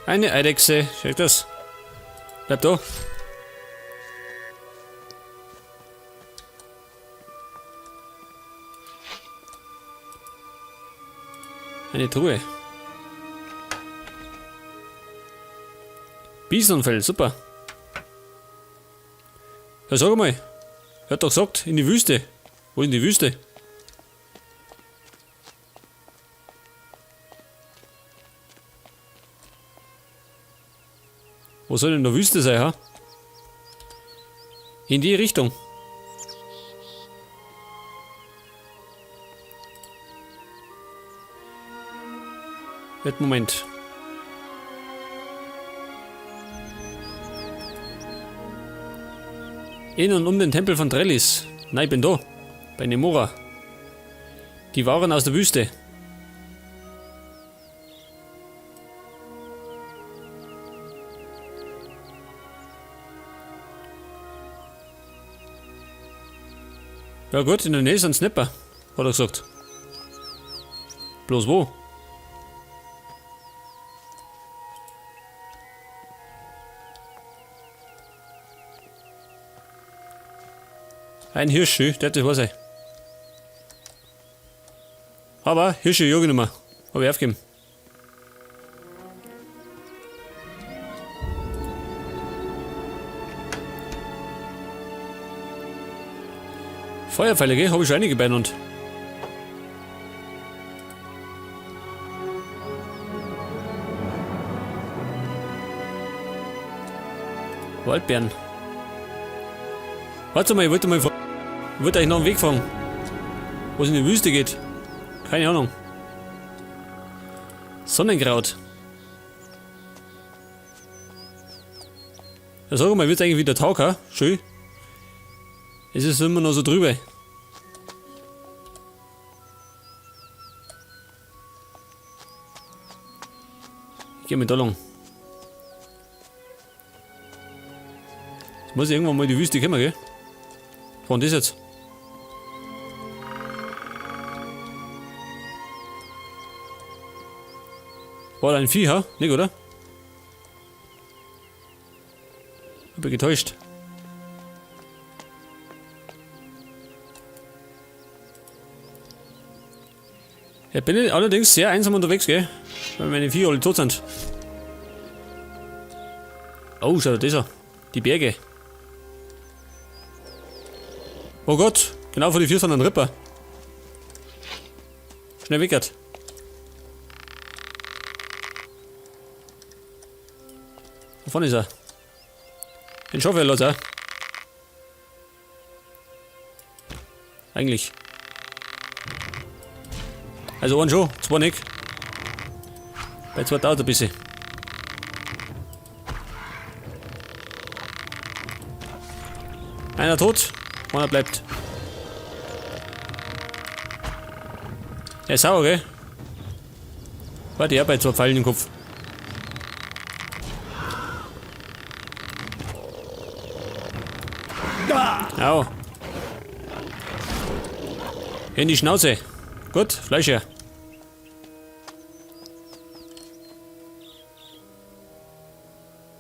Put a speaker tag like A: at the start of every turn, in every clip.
A: Eine Eidechse. Schau das. Bleib da. Eine Truhe. Bisonfell, super. Ja, sag mal. Er hat doch gesagt, in die Wüste. Wo ist denn die Wüste? Wo soll denn der Wüste sein, ha? In die Richtung. Jetzt Moment. In und um den Tempel von Trellis. Nein, ich bin da. Bei Nemora. Die waren aus der Wüste. Ja gut, in der Nähe sind Snipper, hat er gesagt. Bloß wo? Ein Hirschi, der hat das was sein. Aber Hirsche jag ich nicht mehr. Hab ich aufgegeben. Feuerpfeile, gell? Hab ich schon einige beieinander. Waldbeeren. Warte mal, ich wollte mal ich wollte eigentlich noch einen Weg fahren. Wo es in die Wüste geht. Keine Ahnung. Sonnenkraut. Ja, sag mal, wird's eigentlich wieder Tag, ha? Schön. Es ist immer noch so drüber. Ich geh mal da lang. Jetzt muss ich irgendwann mal in die Wüste kommen, gell? Wo war das jetzt? War da ein Vieh, ha? Nicht, oder? Hab ich getäuscht. Ich bin allerdings sehr einsam unterwegs, gell? Weil meine Viecher alle tot sind. Oh, schau dir das an. Die Berge. Oh Gott, genau vor die Füße von einem Ripper. Schnell weg. Da vorne ist er. Den Schaufeler ist er. Eigentlich. Also einen schon, zwei nicht. Bei zwei dauert ein bisschen. Einer tot, einer bleibt. Er ist sauer, gell? Warte, ich hab bei zwei Pfeilen im Kopf. Au. In die Schnauze. Gut, Fleisch her.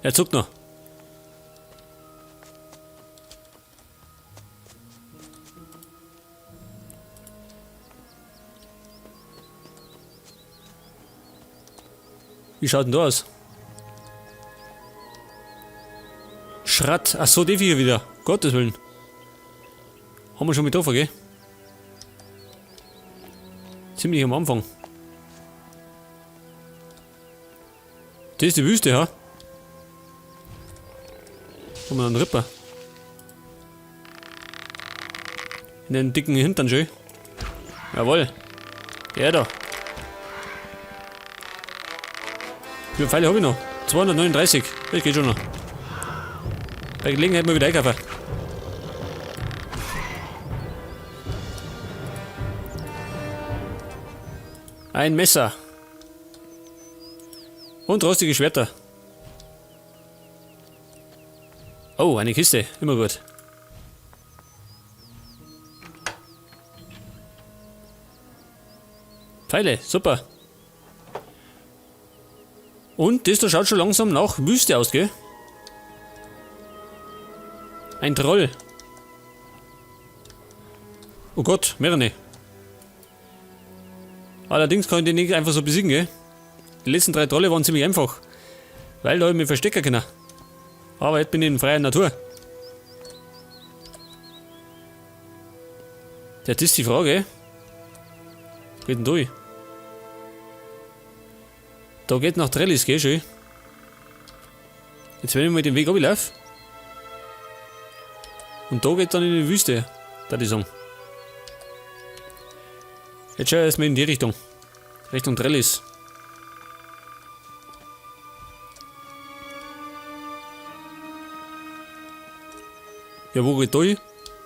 A: Er zuckt noch. Wie schaut denn da aus? Schratt. Ach so, die Viecher wieder. Gottes Willen. Haben wir schon mit getroffen, gell? Ziemlich am Anfang. Das ist die Wüste, ha? Haben wir einen Ripper. In den dicken Hintern schön. Jawohl. Ja da. Wie viele Pfeile habe ich noch? 239. Das geht schon noch. Bei Gelegenheit mal wieder einkaufen. Ein Messer. Und rostige Schwerter. Oh, eine Kiste. Immer gut. Pfeile, super. Und das da schaut schon langsam nach Wüste aus, gell? Ein Troll. Oh Gott, mehrere. Allerdings kann ich den nicht einfach so besiegen, gell? Die letzten 3 Trolle waren ziemlich einfach. Weil da hab ich mich verstecken können. Aber jetzt bin ich in freier Natur. Ja, das ist die Frage. Geht denn durch? Da geht nach Trellis, gell, schön. Jetzt wenn ich mal den Weg runterlaufe. Und da geht dann in die Wüste, da die sagen. Jetzt schau ich erstmal in die Richtung. Richtung Trellis. Ja, wo geht da hin?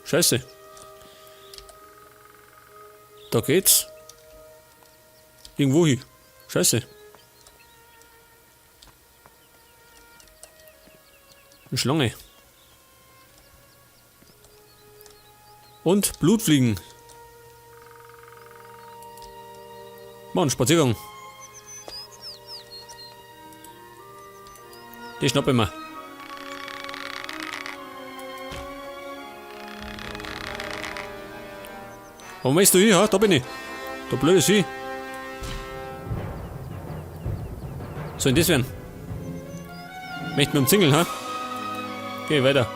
A: Scheiße. Da geht's. Irgendwo hin. Scheiße. Eine Schlange. Und Blutfliegen. Mann, Spaziergang. Die schnapp ich mir. Wo bist du hin? Ha? Da bin ich. Da blödes Vieh. Soll denn das werden? Möchten wir umzingeln, ha? Geh weiter.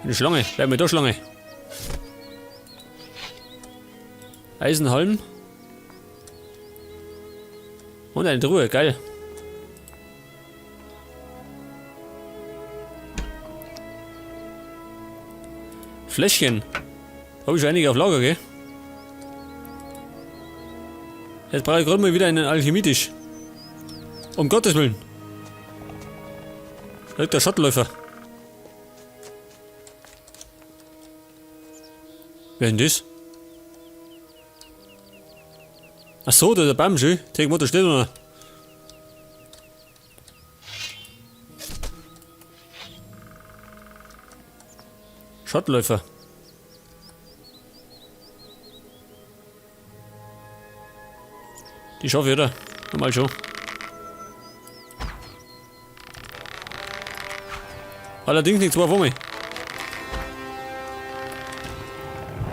A: Eine Schlange. Bleib mal da, Schlange. Eisenhalm. Und eine Truhe, geil. Fläschchen. Hab ich schon einige auf Lager, gell? Jetzt brauche ich gerade mal wieder einen Alchemietisch. Um Gottes Willen. Da liegt der Schottläufer. Wer ist denn das? Ach so, da ist der Baum schön. Take Motor steht noch. Schottläufer. Die schaffe ich, oder? Normal schon. Allerdings nicht zwei vor mir.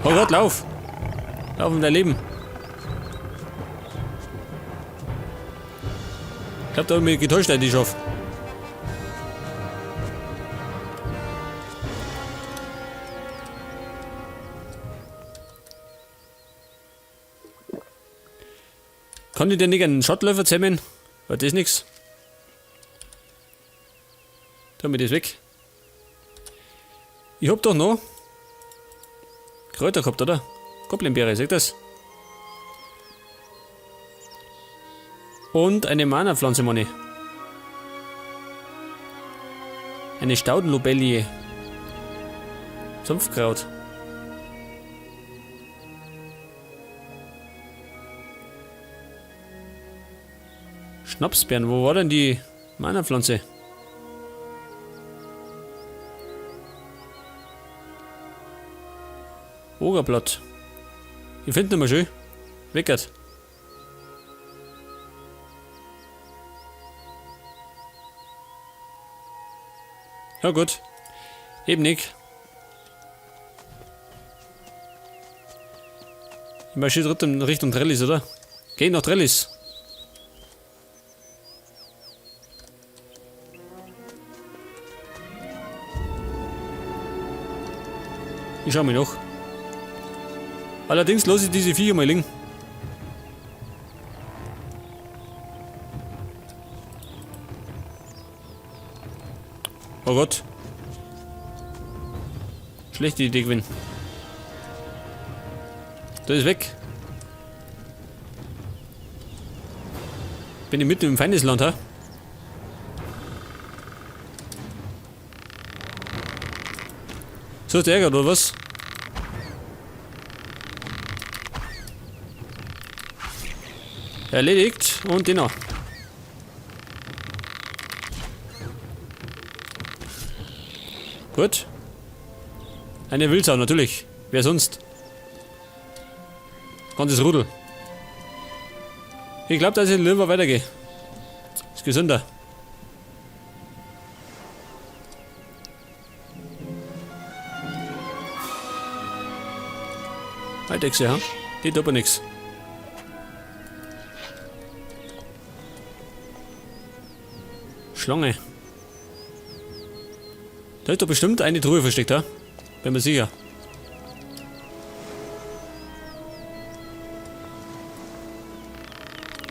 A: Oh Gott, lauf! Lauf um dein Leben. Ich hab da mich getäuscht, die Schaf. Kann ich denn nicht einen Schottläufer zähmen? Weil das ist nix. Damit ist weg. Ich hab doch noch Kräuter gehabt, oder? Goblinbeere, seht das? Und eine Mana-Pflanze, Manni. Eine Staudenlobelie. Sumpfkraut. Schnapsbeeren, wo war denn die Mana-Pflanze? Ogerblatt. Ich find nicht mehr schön. Weckert. Ja gut. Eben nicht. Ich marschiere trotzdem Richtung Trellis, oder? Geh nach Trellis. Ich schau mir noch. Allerdings lasse ich diese Viecher mal liegen. Oh Gott. Schlechte Idee gewesen. Da ist weg. Bin ich mitten im Feindesland, ha? So ist der Ärger, oder was? Erledigt. Und den noch. Gut. Eine Wildsau, natürlich. Wer sonst? Ganzes Rudel. Ich glaube, dass ich lieber weitergehe. Ist gesünder. Eidechse, ha? Die tut aber nix. Schlange. Da ist doch bestimmt eine Truhe versteckt, ha? Bin mir sicher.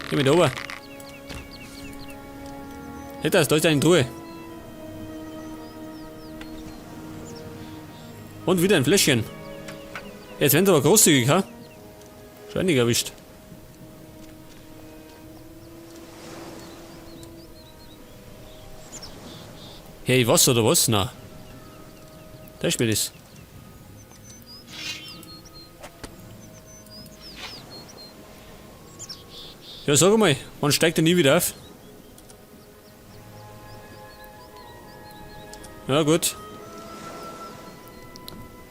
A: Geh mit oben. Nicht das, da ist eine Truhe. Und wieder ein Fläschchen. Jetzt werden sie aber großzügig, ha? Schon einige erwischt. Hey, was oder was? Na. Da ist mir das. Ja, sag mal, wann steigt der nie wieder auf? Ja, gut.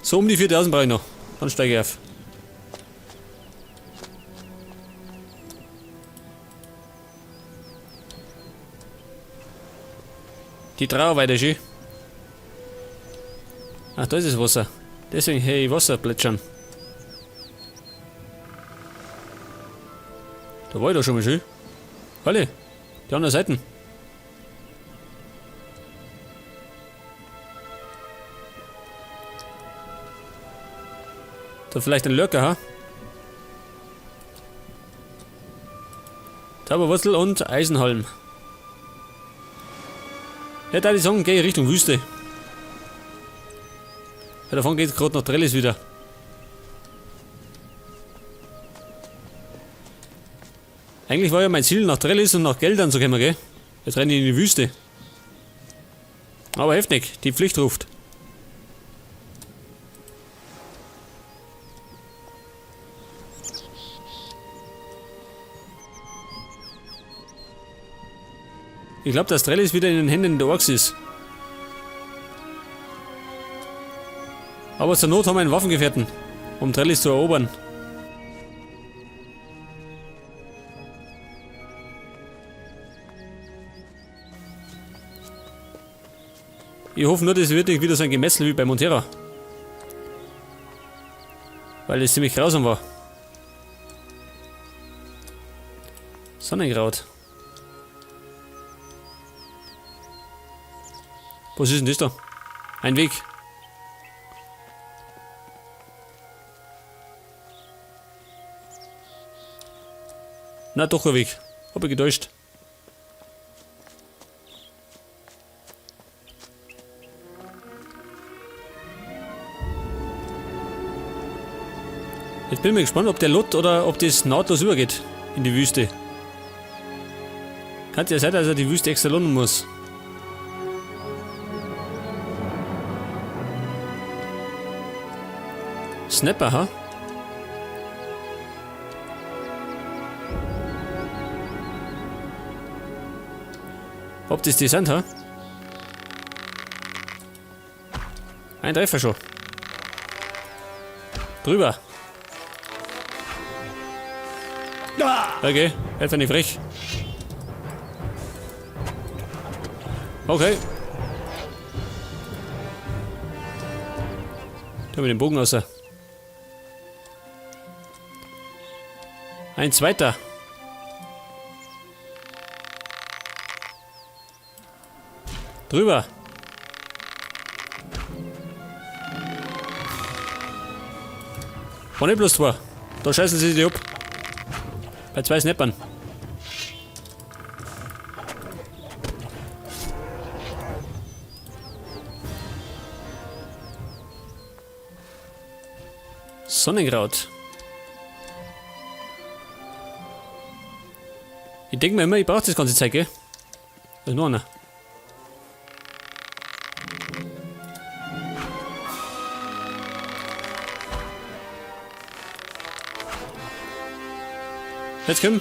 A: So um die 4000 brauche ich noch. Dann steige ich auf. Die Trauer weiter schön. Ach, da ist das Wasser. Deswegen höre ich Wasser plätschern. Da war ich doch schon mal schön. Alle, die anderen Seiten. Da vielleicht ein Lurker, ha? Zauberwurzel und Eisenholm. Ja, da die sagen, geh Richtung Wüste. Ja, davon geht gerade nach Trellis wieder. Eigentlich war ja mein Ziel, nach Trellis und nach Geldern zu kommen, gell? Jetzt renne ich in die Wüste. Aber hilft nicht, die Pflicht ruft. Ich glaub, dass Trellis wieder in den Händen der Orks ist. Aber zur Not haben wir einen Waffengefährten, um Trellis zu erobern. Ich hoffe nur, das wird nicht wieder so ein Gemetzel wie bei Montera. Weil es ziemlich grausam war. Sonnenkraut. Was ist denn das da? Ein Weg. Na doch ein Weg. Hab ich getäuscht. Jetzt bin ich mal gespannt, ob der Lot oder ob das nahtlos übergeht in die Wüste. Kann ja sein, dass er die Wüste extra lohnen muss. Snapper, ha? Ob das die sind, ha? Ein Treffer schon. Drüber. Okay, jetzt bin ich frech. Okay. Da mit dem Bogen raus. Ein zweiter. Drüber. War nicht bloß zwei. Da scheißen sie sich ab. Bei zwei Snappern. Sonnenkraut. Ich denk mir immer, ich brauch das ganze Zeug, gell? Da ist noch einer. Jetzt komm.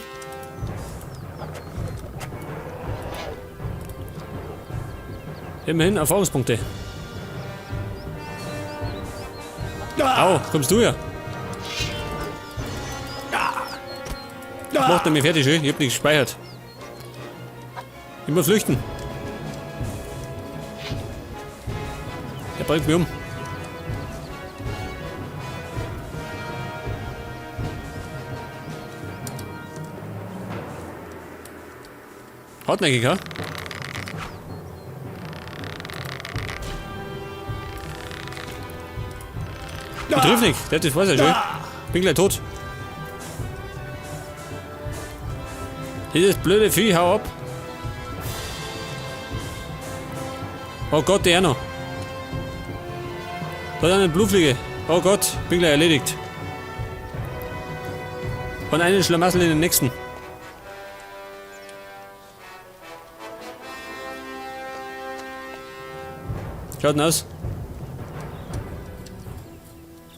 A: Immerhin Erfahrungspunkte. Au, kommst du ja. Macht er mich fertig, schön. Ich hab nichts gespeichert. Ich muss flüchten. Der bringt mich um. Hartnäckig, ha? Ich triff nicht. Der hat das weiß ja schon. Bin gleich tot. Dieses blöde Vieh, hau ab. Oh Gott, der auch noch. Da ist eine Blutfliege. Oh Gott, bin gleich erledigt. Von einem Schlamassel in den nächsten. Schaut denn aus?